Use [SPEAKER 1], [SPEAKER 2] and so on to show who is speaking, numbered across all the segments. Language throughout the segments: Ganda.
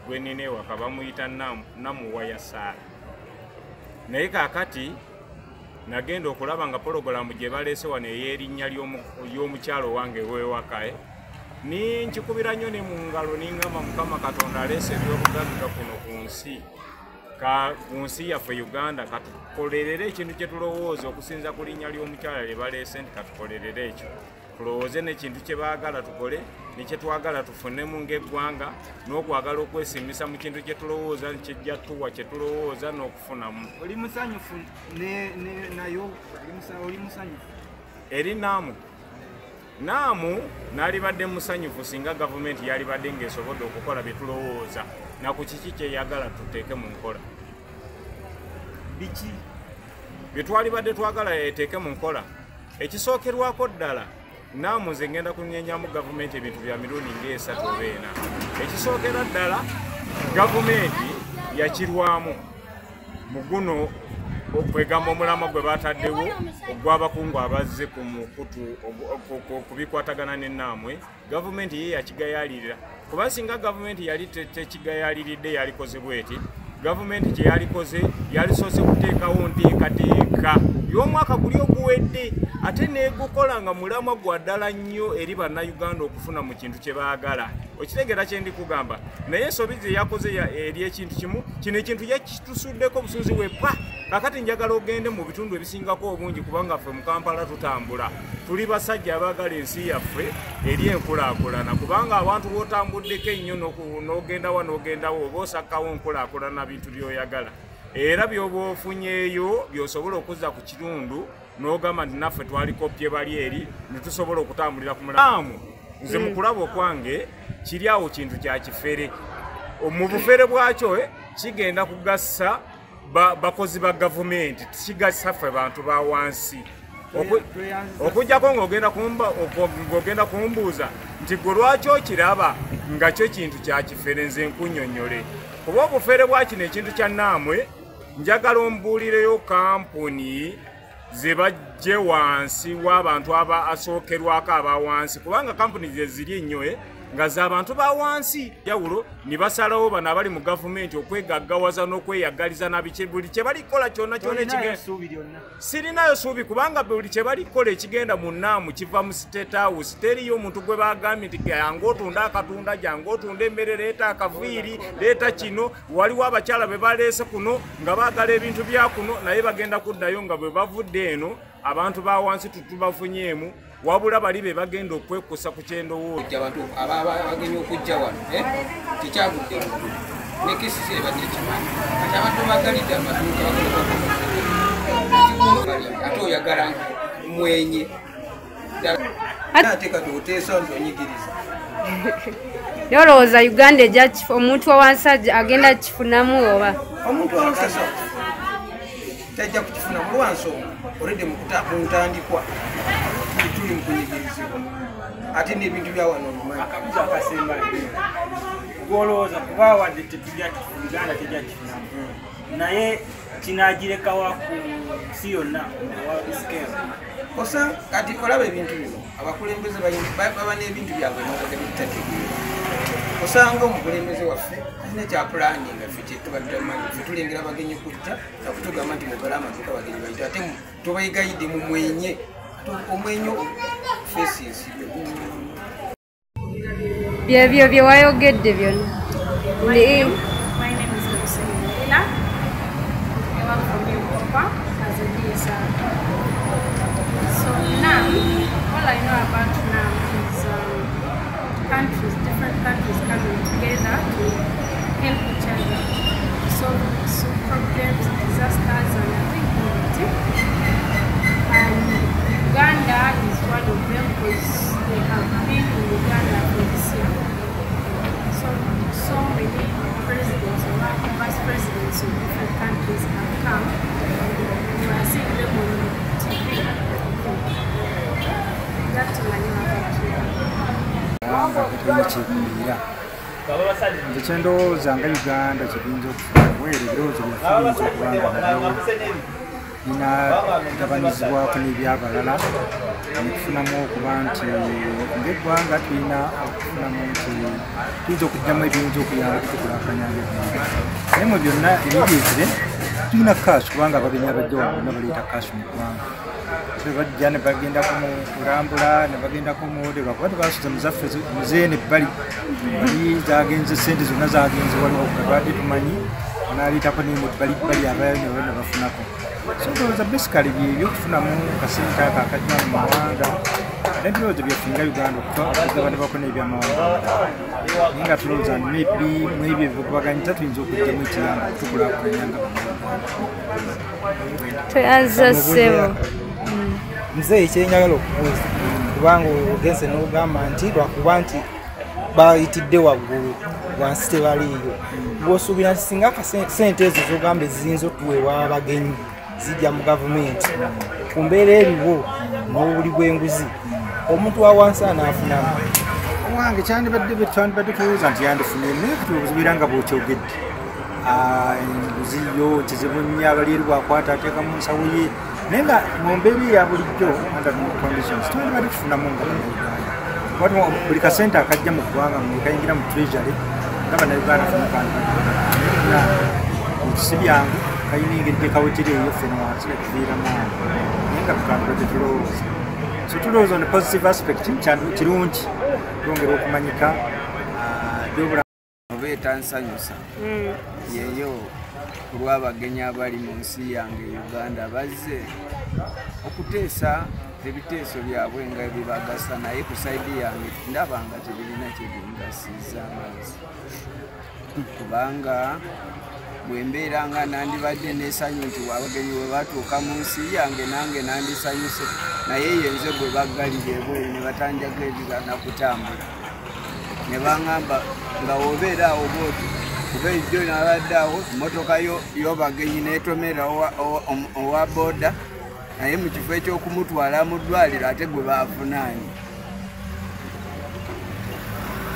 [SPEAKER 1] Gwe nnina ewaka bamuyita Namuwaya Saala. Naye kaakati nagenda okulaba nga pologolaamu gye baleese wano ey'erinnya ly'omukyalo wange ow'ewaka, ninkikubira nnyo ne mu ngalo, ningamba Mukama Katonda aleese ebyobugagga kuno ku nsi, ku nsi yaffe Uganda, katukolerere ekintu kye tulowooza okusinza ku linnya ly'omukyala lye baleese, nti katukolerere ekyo, tulowooze n'ekintu kye baagala tukole ne kye twagala tufunemu ng'eggwanga, n'okwagala okwesiimisa mu kintu kye tulowooza kijja tuwa kye tulowooza n'okufunamu.
[SPEAKER 2] Oli musanyufu nayo? Oli musanyufu
[SPEAKER 1] eri NAM? NAM naalibadde musanyufu singa gavumenti yalibadde ng'esobodde okukola bye tulowooza na ku kiki kyeyagala tuteeke mu nkola.
[SPEAKER 2] Biki
[SPEAKER 1] bye twalibadde twagala eteeke mu nkola? Ekisookerwako ddala, NAM nze ngenda kunyenyamu gavumenti ebintu bya mirundi ng'esatu oba ena. Ekisookera ddala, gavumenti yakirwamu mu guno okwegamba omulamwa gwe bataddewo ogw'abakungu abazze ku mukutu ku bikwatagana ne NAM. Gavumenti ye yakigayaalirira, kuba singa gavumenti yali tekigayaliridde yalikoze bweti. Gavumenti kye yalikoze, yalisoose kuteekawo nteekateeka y'omwaka guli oguwedde, ate neegukola nga mulamwa gwa ddala nnyo eri Bannayuganda okufuna mu kintu kye baagala. Okitegeera kye ndi kugamba? Naye ensobi ze yakoze eri ekintu kimu, kino ekintu yakitusuddeko obusuuzi bwe pa. Kakati njagala ogende mu bitundu ebisingako obungi, kubanga ffe mu Kampala tutambula, tuli basajja abaagala ensi yaffe eri enkulaakulana, kubanga abantu b'otambuddeko ennyo n'ogendawa n'ogendawo, oba osakkawo nkulaakulana bintu by'oyagala, era by'oba ofunyeeyo by'osobola okuzza ku kitundu n'ogamba nti naffe twalikopye bali eri ne tusobola okutambulira ku mulamu. Nze mu kulaba okwange kiri awo kintu kya kifere. Mu bufere bwakyo kigenda kugasa bakozi ba gavumenti, tikigasa ffe bantu ba wansi. Okujjako ng'ogenda kumbuuza nti gwe lwaki okiraba nga kyo kintu kya kifere, nze nkunnyonnyole kuba obufere bwa kino ekintu kya NAM. Njagala ombuulireyo kampuni ze bajje wansi w'abantu aba asookerwako aba wansi, kubanga kampuni ze ziri ennyo nga z'abantu ba wansi jawulo, ne basalawo bano abali mu gavumenti okwegaggawaza n'okweyagaliza nabiki buli kye balikola kyonna kyonna.
[SPEAKER 2] Tolinayo
[SPEAKER 1] ekigenda
[SPEAKER 2] essuubi lyonna?
[SPEAKER 1] Sirinayo suubi, kubanga buli kye balikola ekigenda mu NAM kiva mu State House. Teriyo omuntu gwe bagambye nti jangu otunda akatunda, jangu otunda emmere, leeta akaviiri, leeta kino. Waliwo abakyala be baleese kuno nga baagala ebintu bya kuno, naye bagenda kuddayo nga bwe bavudde eno. Abantu ba wansi tutubafunyeemu, wabula bali be bagenda okwekusa ku kyendowooza.
[SPEAKER 3] Okujja abantu abagenyi okujja wano, tekyagudde ggulu, ne KCC ebadde ekimanyi. Kati abantu bagalidde amaduuka, bagala ate oyagala mwenye ate kati oteesa nti onyigiriza.
[SPEAKER 4] Naye olowooza Uganda ejja omuntu owansi agenda kifunamu oba?
[SPEAKER 3] Omuntu wansasa tajja kukifunamu lwansonga olwedde mu ntandikwa tuli mu kunyigirizibwa, ate n'ebintu bya wano obimanyi.
[SPEAKER 2] Akabuzo akasembayo, gwolowooza kuba wadde tetujja, Uganda tejja kifunamu, naye kinagirekawa ku nsi yonna owa scale?
[SPEAKER 3] Osa kati olaba ebintu bino, abakulembeze baba n'ebintu byabwe emotoka byetutategeera. Osanga omukulembeze waffe alina kyapulaninga, ffe kyetuba tutamanyi. Ffe tulengera abagenyi kujja nakutugamba nti mugale amaduuka abagenyi bayite, ate tubayigayidde mu mwenye. Ate omwenyo feesi ensibe.
[SPEAKER 4] Byebyo bye wayogedde byonna.
[SPEAKER 5] My name is Lucy Leila. I work for UCOPA as a DSR. So NAM, all I know about NAM is countries, different countries coming together to help each other to solve problems, disasters, and I think poverty. And Uganda is one of them because they have been in Uganda for this year. So many presidents or vice presidents of different countries have come. We are seeing them on TV. That's all I know about NAM.
[SPEAKER 6] Nga tetulina kyekubiira, nze kyendowooza nga Uganda kyetuyinza okufuna bweru, ebirowoozo byaffe biyinza okuba nga nabyo. Binagabanyizibwako n'ebyabalala nekufunamu okuba nti ng'eggwanga tulina okufunamu nti tuyinza okugyamu ebiyinza okuyamba tukulaakulanya ng'eggwanga. Naye mu byonna ebiyizire tulina kaasi kubanga abagenyi abajja wano bonna baleeta kaasi mu ggwanga. Bajja ne bagendako mu kulambula ne bagendako mu lwakuba tebasuze muzaffe muzeene ebbali bali zagenze ssente zonna zagenze waliwo tubadde tumanyi onaaleetako nene ebbali bbali abayo ne baba ne bafunako. So ndowooza basically byebyo okufunamu kasente ako akajja mu mawanga n'ebirowoozo byaffe nga Uganda okugabanibwako n'ebyamawanga naye nga tulowooza nti maybe mu ebyo ebikubaganyiza tuyinza okuggyamu ekiyamba okutukulaakulanya nga Bannayuganda.
[SPEAKER 4] Tweyanza ssebo.
[SPEAKER 7] Muzeeyi kyenjagala okubuuza kubanga ogenze n'ogamba nti lwakuba nti bayitidde waggulu wansi tebaliiyo, bw'osuubira nti singa sente ezo z'ogamba eziyinza otuweebwa abagenyi zijja mu gavumenti ku mbeera eriwo n'obuli bw'enguzi omuntu wa wansi anaafunamu?
[SPEAKER 6] Owange kyandibadde tulowooza nti yandifunye naye kutubuzibeera nga bw'okyogedde enguzi yo kizibu nnyo abali eri bw'akwata ateeka mu nsawo ye naye nga mu mbeera eya bulijjo under normal conditions twandibadde tufunamu nga Bannayuganda. Buli kasente akajja mu ggwanga kayingira mu treasury nga Bannayuganda funa kandi si byangu kalina engeri gye kawetera eyo ffeno wansi netuviiramu awo naye nga tutandibadde tulowooza. So tulowooza on the positive aspect kirungi twongera okumanyika
[SPEAKER 3] oba etansanyusa yeyo ku lw'abagenyi abali mu nsi yange Uganda bazze okuteesa ebiteeso byabwe nga bibagasa naye ku saidi yange ndaba nga tebirina kyebingasiiza amazzi kubanga bwe mbeera nga nandibadde n'essanyu nti abagenyi bwe batuuka mu nsi yange nange nandisanyuse naye yenze gwe baggalira ebweru ne batanjagiriza nakutambula ne baŋŋamba nga wobeera awo bwoti kuba ejjo nabadde awo mmotoka y'obagenyi n'etomera owa booda naye mu kifo eky'okumutwala mu ddwaliro ate gwe baavunaanye.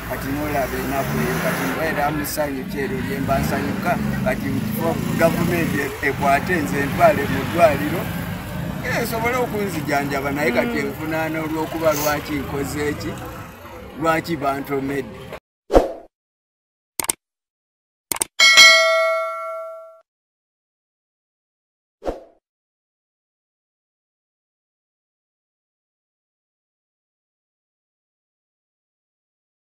[SPEAKER 3] Kati n'olaba ennaku eyo kati mbeera musanyu kyeryo lye mba nsanyuka kati mu kifo gavumenti ekwate nze ntwale mu ddwaliro esobole okunzijanjaba naye kati envunaana olw'okuba lwaki nkoze eki lwaki bantomedde.